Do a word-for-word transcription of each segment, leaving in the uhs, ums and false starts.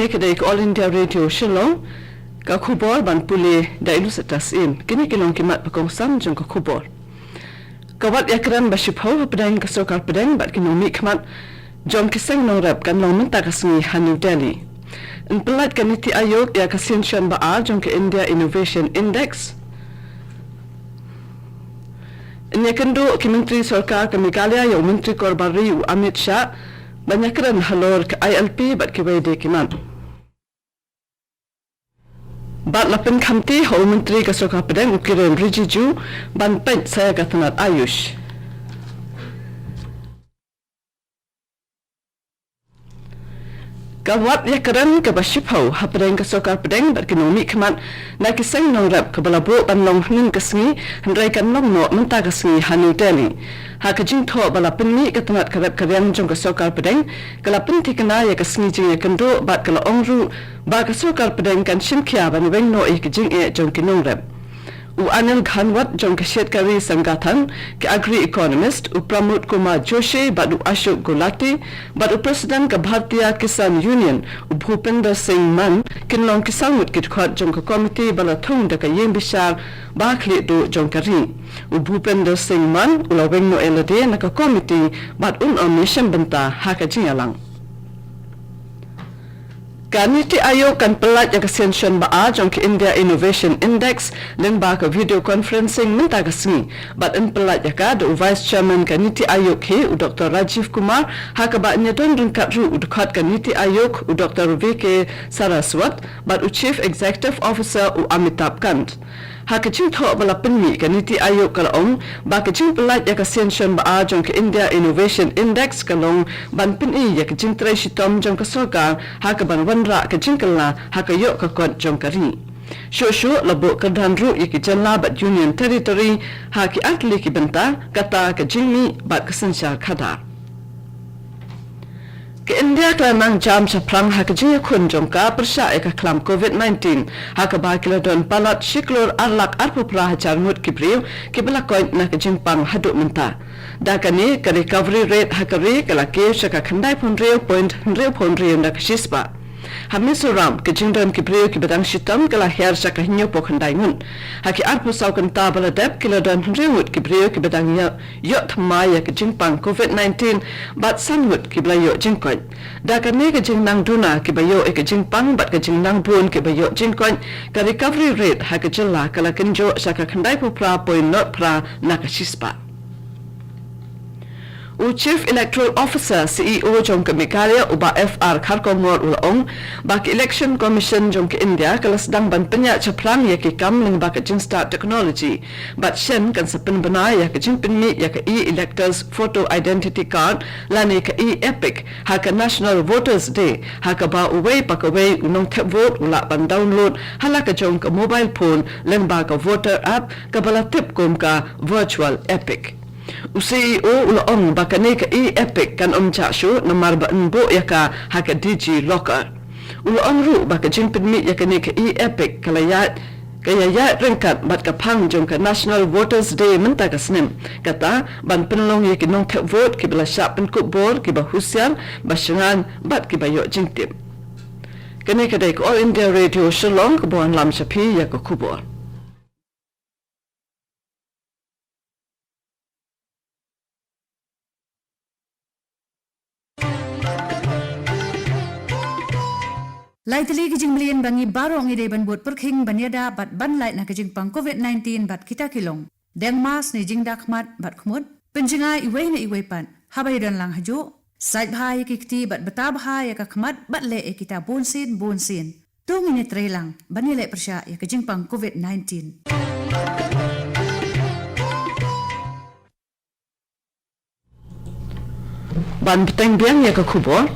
Ka dei ka All India Radio Shillong, ka khubor ban pule da i Lucetta Syiem. Kine ki long ki mat ba kongsan jong ka khubor. Ka wat ïakren ba shiphew hapdeng ka sorkar pdeng bad ki nongmihkhmat jong ki seng nongrep kan long mynta ka sngi ha New Delhi. Yn pyllait ka NITI Aayog ïa ka synshon ba ar jong ka India Innovation Index. Yn ïakynduh ki myntri sorkar ka Meghalaya ïa u myntri korbar ri u Amit Shah ban ïakren halor ka I L P bad kiwei de ki mat. Bad la pynkhamti ha u myntri ka sorkar pdeng u Kiren Rijiju ban peit sa ïa ka tnat Ayush. Ka wat ïakren kaba shiphew hapdeng ka sorkar pdeng bad ki nongmihkhmat na ki seng nongrep kaba la buh ban long hynnin ka sngi, hynrei kan long noh mynta ka sngi ha New Delhi. Ha ka jingthoh ba la pynmih, ka tnat ka rep ka riang jong ka sorkar pdeng ka la pynthikna ïa ka sngi jingïakynduh bad ka la ong ruh ba ka sorkar pdeng kan shim khia ban weng noh ïa ka jingeh jong ki nongrep. U Anil Ghanwat jong ka Shetkari Sangathan, ki agri economist, u Pramod Kumar Joshi bad u Ashok Gulati, bad u president ka Bharatiya Kisan Union u Bhupender Singh Mann kin long ki saw ngut ki dkhot jong ka komiti ba la thung da ka ïing bishar ba khlieh duh jong ka ri. U Bhupender Singh Mann u la weng noh ïa lade na ka komiti bad un ym ïashim bynta ha ka jingïalang. Ka NITI Aayog kan pyllait ïa ka synshon ba ar jong ka India Innovation Index lyngba ka video conferencing mynta ka sngi, bad yn pyllait ïa ka da u Vice Chairman ka NITI Aayog hi u Doctor Rajiv Kumar, ha kaba yn ïadon ryngkat ruh u dkhot ka NITI Aayog u Doctor V K Saraswat bad u Chief Executive Officer u Amitabh Kant. Ha ka jingthoh ba la pynmih, ka NITI Aayog ka la ong ba ka jingpyllait ïa ka synshon ba ar jong ka India Innovation Index ka long ban pyni ïa ka jingtrei shitom jong ka sorkar ha kaban wanrah ka jingkylla ha ka ïoh ka kot jong ka ri. Shuh shuh la buh kyrdan ruh ïa ki jylla bad Union Territory ha ki artylli ki bynta, kata ka jingmih bad ka synshar khadar. Ka India ka la nang jam shaphrang ha ka jingïakhun jong ka pyrshah ïa ka khlam covid nineteen, ha kaba ki la don palat shi klur ar lak arphew phra hajar ngut ki briew kiba la koit na ka jingpang haduh mynta. Da kane, ka recovery rate ha ka ri ka la kiew sha ka khyndaiphew hynriew point hynriewphew hynriew na ka shispah. Ha Mizoram, ka jingdon ki briew kiba dang shitom ka la her sha ka hynñiewphew khyndai ngut. Ha ki arphew saw kynta ba la dep, ki la don hynriew ngut ki briew kiba dang ïa ïoh thymmai ïa ka jingpang covid nineteen, bad san ngut kiba la ïoh jingkoit. Da kane, ka jingnang duna kiba ïoh ïa ka jingpang bad ka jingnang bun kiba ïoh jingkoit, ka recovery rate ha ka jylla ka la kynjoh sha ka khyndaiphew phra point nod phra na ka shispah. U Chief Electoral Officer, C E O, jong ka Meghalaya, u Bah F R Kharkongor, u la ong ba ka Election Commission jong ka India ka la sdang ban pynïaid shaphrang ïa ki kam lyngba ka jingstad technology. Bad shen kan sa pynbna ïa ka jingpynmih ïa ka e-electors photo identity card lane ka e-EPIC ha ka National Voters Day, ha kaba uwei pa kawei u nongthep vote u lah ban download ha la ka jong ka mobile phone lyngba ka voter app kaba la tip kum ka virtual EPIC. U C E O u la ong ba kane ka e-EPIC kan ym jah shuh namar ba yn buh ïa ka ha ka DigiLocker. U la ong ruh ba ka jingpynmih ïa kane ka e-EPIC ka la ïaid, ka ïaid ryngkat bad ka phang jong ka National Voters Day mynta ka snem, kata ban pynlong ïa ki nongthep vote kiba la shah pynkup bor, kiba husiar, ba shngaiñ bad kiba ïoh jingtip. Kane ka dei ka All India Radio Shillong kaba wanlam sha phi ïa ka khubor. Lai tylli ki jingmlien ba ngi baroh ngi dei ban bud pyrkhing ban ïada bad ban lait na ka jingpang covid nineteen bad kita ki long: deng mask ne jingda khmat bad khmut, pynjngai iwei na iwei pat haba ïadon lang hajuh, sait bha ïa ki kti bad bta bha ïa ka khmat bad leh ïa kita bunsien bunsien. To ngin ïatreilang ban ïaleh pyrshah ïa ka jingpang covid nineteen. Ban bteng biang ïa ka khubor,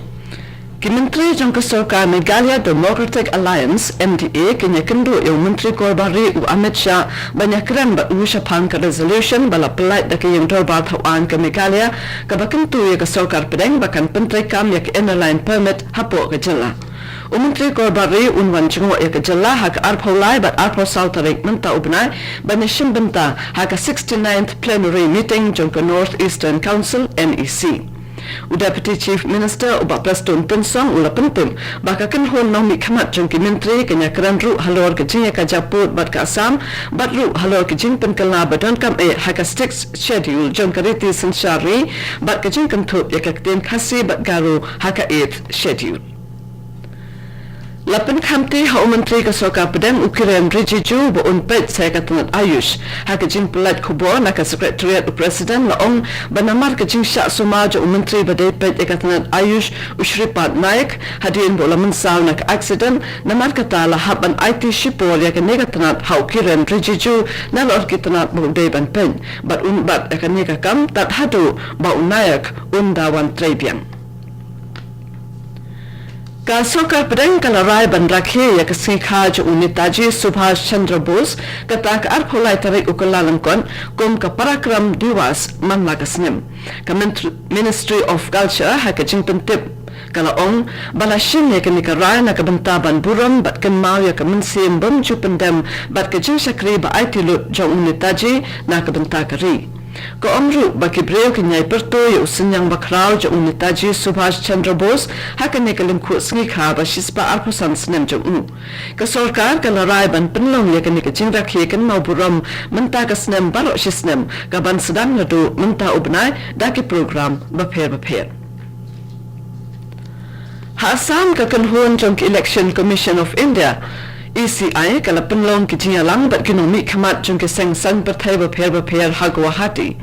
ki myntri jong ka sorkar Meghalaya Democratic Alliance, M D A, kin ïakynduh ïa u Myntri Korbar Ri u Amit Shah ban ïakren bad u shaphang ka resolution ba la pyllait da ka Ïing Dorbar Thawaiñ ka Meghalaya, kaba kyntu ïa ka sorkar pdeng ba kan pyntreikam ïa ka Inner Line Permit hapoh ka jylla. U Myntri Korbar Ri un wan jngoh ïa ka jylla ha ka arphew lai bad arphew saw tarik mynta u bnai ban ïashim bynta ha ka sixty-ninth Plenary Meeting jong ka North Eastern Council, N E C. U Deputy Chief Minister u Bah Prestone Tynsong u la pyntip ba ka kynhun nongmihkhmat jong ki myntri kan ïakren ruh halor ka jingïakajia pud bad ka Assam, bad ruh halor ka jingpynkylla ba donkam eh ha ka Sixth Schedule jong ka riti synshar ri, bad ka jingkynthup ïa ka ktien Khasi bad Garo ha ka Eighth Schedule. La pynkhamti ha u Myntri ka Sorkar Pdeng u Kiren Rijiju ba un peit sa ïa ka tnat Ayush. Ha ka jingpyllait khubor na ka Secretariat, u President la ong ba namar ka jingshah sumar jong u Myntri ba dei peit ïa ka tnat Ayush, u Shripad Naik, hadien ba u la mynsaw na ka accident, namar kata la hap ban aiti shipor ïa kane ka tnat ha u Kiren Rijiju, nalor ki tnat ba u dei ban peit. Bad un bat ïa kane ka kam tad haduh ba u Naik un da wan trei biang. Ka Sorkar Pdeng ka la rai ban rakhe ïa ka sngi kha jong u Netaji Subhash Chandra Bose, kata ka arphew lai tarik u Kyllalyngkot, kum ka Parakram Diwas man la ka snem. Ka Min-, Ministry of Culture ha ka jingpyntip ka la ong ba la shim ïa kane ka rai na ka bynta ban burom bad kynmaw ïa ka mynsiem bym ju pyndem bad ka jingshakri ba aiti lut jong u Netaji na ka bynta ka ri. Ka ong ruh ba ki briew kin ïai pyrto ïa u synñiang bakhraw jong u Netaji Subhash Chandra Bose ha kane ka lyngkhuh sngi kha ba shispah arphew san snem jong u. Ka sorkar ka la rai ban pynlong ïa kane ka jingrakhe kynmaw burom mynta ka snem baroh shi snem, ka ban sdang naduh mynta u bnai da ki program bapher bapher. Ha Assam, ka kynhun jong ka Election Commission of India, E C I, ka la pynlong ki jingïalang bad ki nongmihkhmat jong ki seng saiñ pyrthei bapher bapher ha Guwahati.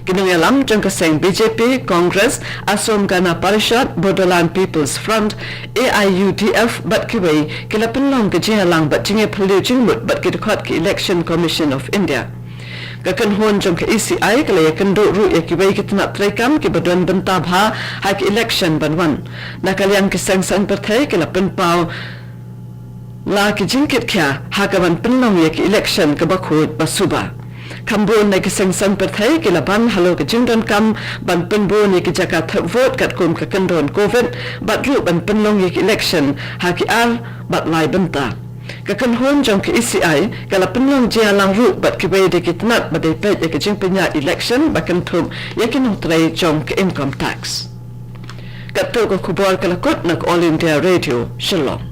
Ki nongïalam jong ka seng B J P, Congress, Assam Gana Parishad, Bodoland People's Front, A I U D F bad kiwei ki la pynlong ka jingïalang bad jingïaphylliew jingmut bad ki dkhot ka Election Commission of India. Ka kynhun jong ka E C I ka la ïakynduh ruh ïa kiwei ki tnat treikam kiba don bynta bha ha ki election ban wan. Na ka liang ki seng saiñ pyrthei ki la pynpaw la ki jingkitkhia ha ka ban pynlong ïa ki election kaba khuid ba suba. Kham bun na ki seng saiñ pyrthei ki la ban halor ka jingdonkam ban pynbun ïa ki jaka thep vote katkum ka kyndon Covid, bad ruh ban pynlong ïa ki election ha ki ar bad lai bynta. Ka kynhun jong ka E C I ka la pynlong jingïalang ruh bad kiwei de ki tnat ba dei peit ïa ka jingpynïaid election ba kynthup ïa ki nongtrei jong ka income tax. Katto ka khubor ka la kut na ka All India Radio Shillong.